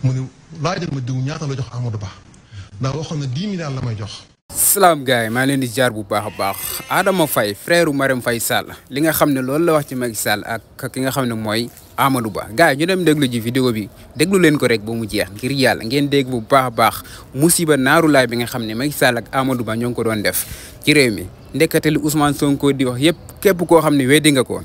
mu ne laajal ma diw ñaata la jox Amadou Ba ndax waxoon na 10 milliards la may jox. salaam gars yi maa leen di jaar bu baax a baax Adama Faye frère Marème Faye Sall li nga xam ne loolu la wax ci Macky Sall ak ki nga xam ne mooy Amadou Ba gars yi ñu dem déglu ji vidéo bi déglu leen ko rek ba mu jeex ngir yàlla ngeen dégg bu baax a baax musiba naaru laay bi nga xam ne Macky Sall ak Amadou Ba ñoo ngi ko doon def ci réew mi ndekete li Ousmane Sonko di wax yëpp képp koo xam ne weddi nga ko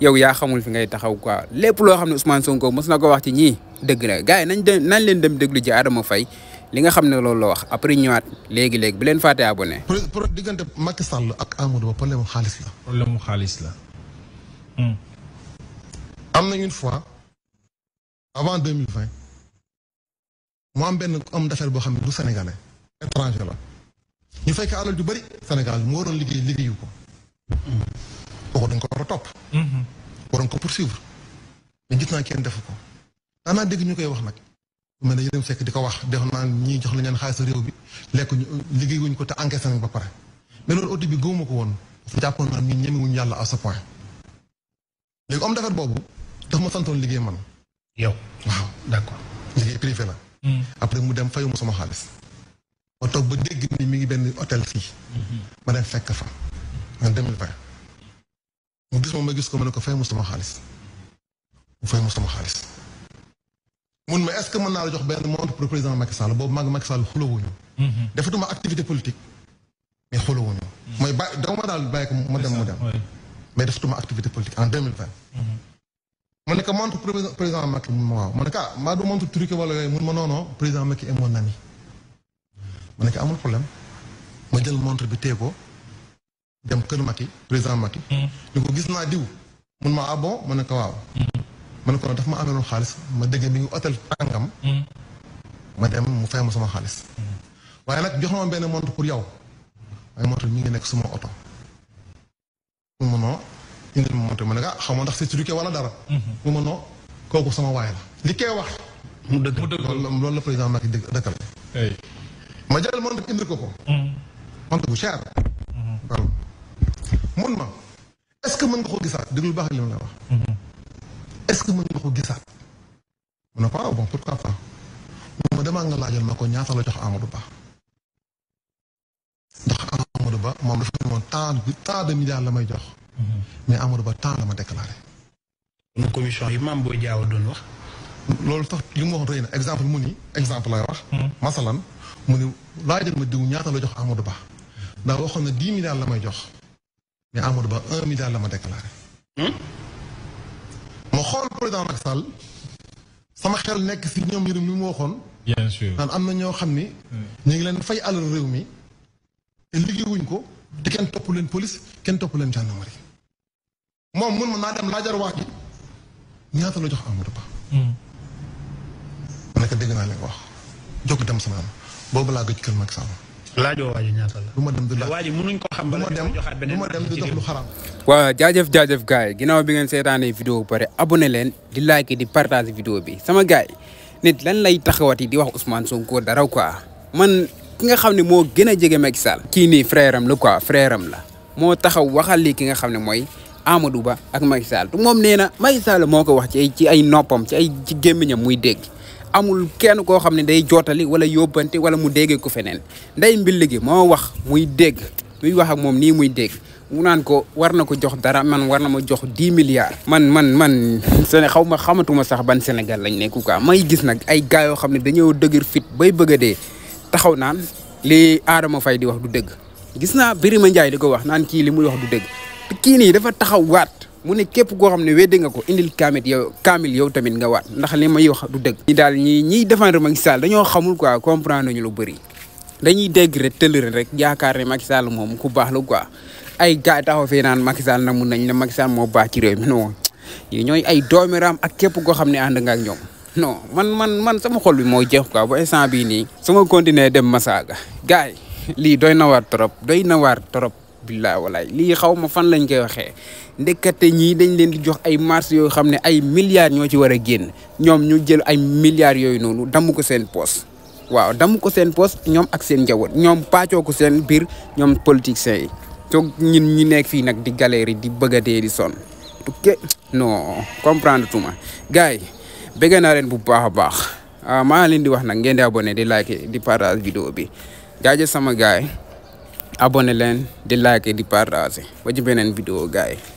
yow yaa xamul fi ngay taxaw quoi lépp loo xam ne Ousmane Sonko mos na ko wax ci ñii dëgg la gars yi nañ leen dem déglu ji Adama Faye li nga xam ne loolu la wax après ñëwaat léegi bu leen fàtte abonné. pour diggante Macky Sall ak Amadou Ba problème mu xaalis la. problème mu xaalis la. am na une fois avant 2020 mu am benn homme d'affaires boo xam ne du sénégalais étranger la ñu fekk alal ju bëri Sénégal mu waroon liggéeyu ko. kooku dañ ko war a topp. waroon ko poursuivre mais gis naa kenn defu ko daanaa dégg ñu koy wax nag. mais dañu dem fekk di ko wax def naan ñii jox la ñeen xaalis réew bi lekk ñu liggéey wuñ ko te encaissé nañ ba pare mais loolu audit bi gëwuma ko woon parce que jàppoon naa ñun ñemewuñ yàlla à ce point léegi homme d'affaires boobu daf ma santoon liggéey man. yow waaw d'accord. liggéey privé la. après mu dem fayuma sama xaalis. ma toog ba dégg ni mi ngi benn hôtel fii. ma dem fekk fa en 2020 mu gis moom ma gis ko ma ne ko fay mu sama xaalis mu fay mu sama xaalis. mun ma est-ce que mën naa la jox benn montre pour président Macky Sall boobu maa ngi Macky Sall xulawuñu. defatuma activité politique mais xulawuñu. mooy bàyyi dama ma daal bàyyi ko mu dem mais defatuma activité politique en 2020. ma ne ko montre président Macky mun ma waaw ma ne ko maa du montre truqué wala yooyu mun ma non président Macky est mon ami. ma ne ko amul problème ma jël montre bi tee ko dem kër Macky président Macky. ni ko gis naa diw mun ma ah bon ma ne ko waaw. ma ne ko daf ma ameeloon xaalis ma dégg mi ngi hôtel tàngam. ma dem mu fay ma sama xaalis. waaye nag jox ma benn montre pour yow waaye montre mi ngi nekk suma oto. mu ma noo indil ma montre ma ne ko xaw ma ndax c'est truqué wala dara. mu ma noo kooku sama waay la. li koy wax. mu dëgg loolu la président Macky dëkkal. ma jël montre indil ko. montre bu cher. mun ma est-ce que mën nga ko gisaat déglu baax li ma la wax. est-ce que mën nga ko gisaat mu ne ko bon pourquoi pas ma demaa nga laajal ma ko ñaata la jox Amadou Ba ndax Amadou Ba moom dafa ne woon tant de milliards la may jox mais Amadou Ba tant la ma déclaré. une commission yi Mame Boye Diao doon wax. loolu tax li mu wax rëy na exemple mu ni exemple lay wax. masalan mu ni laajal ma diw ñaata la jox Amadou Ba ndax waxoon na 10 milliards la may jox mais Amadou Ba 1 milliard la ma déclaré. ma xool président Macky Sall sama xel nekk si ñoom yërëm li mu waxoon. bien sûr naan am na ñoo xam ni. ñu ngi leen fay alal réew mi te liggéeyuñ ko te kenn topp leen police kenn topp leen gendarmerie moom mun ma naa dem laajar waa ji ñaata la jox Amadou Ba. ma ne ko dégg naa leen wax jóg dem sama am boobu laa gëj kër Macky Sall. laajoo waa ji ñaata la. du ma dem di laaj waa ji mënuñ ko xam. du ma dem di dox lu xaraam. waaw jaajëf gars yi ginnaaw bi ngeen seetaanee vidéo bu pare abonné leen di like di partage vidéo bi sama gars yi nit lan lay taxawati di wax Ousmane Sonko dara quoi man ki nga xam ne moo gën a jege Macky Sall. kii nii frère am la quoi frère am la moo taxaw waxal lii ki nga xam ne mooy Amadou Ba ak Macky Sall moom nee na Macky Sall moo ko wax ci ay noppam ci gémmiñam muy dégg. amul kenn koo xam ne day jootali wala yóbbante wala mu déggee ko feneen nday mbill gi moo wax muy dégg muy wax ak moom nii muy dégg mu naan ko war na ko jox dara man war na ma jox 10 milliards. man xamatuma sax ban Sénégal lañ nekk quoi may gis nag ay gars yoo xam ne dañoo dëgër fit bay bëgg a dee taxaw naan li Adama Faye di wax du dëgg gis naa Birima Ndiaye di ko wax naan kii li muy wax du dëgg te kii nii dafa taxaw waat. mu ne képp koo xam ne weddi nga ko indil kaamil yow tamit nga waat ndax li may wax du dëgg. ñi daal ñiy défendre Macky Sall dañoo xamul quoi comprendre nañu lu bëri dañuy dégg rek tëlëre rek yaakaar ne Macky Sall moom ku baax la quoi ay gars taxaw fee naan Macky Sall nag mun nañ ne Macky Sall moo baax ci réew mi non yi ñooy ay dooméram ak képp koo xam ne ànd nga ak ñoom non man sama xol bi moo jeex quoi ba instant bii nii su ma continuer dem Massaga gars yi lii doy na waar trop billaay walaay lii xaw ma fan lañ koy waxee ndekete ñii dañ leen di jox ay marché yoo xam ne ay milliards ñoo ci war a génn ñoom ñu jël ay milliards yooyu noonu damm ko seen poos waaw damm ko seen poos ñoom ak seen njaboot ñoom pàccoo ko seen biir ñoom politiciens yi toog ñun ñi nekk fii nag di galérie di bëgg a dee di sonn non comprendre tuma gars yi bëgg naa leen bu baax a baax maa leen di wax nag ngeen di abonné di like di partage vidéo bi jaajëf sama gaay abonné leen di like di partage ba ci beneen vidéo gaay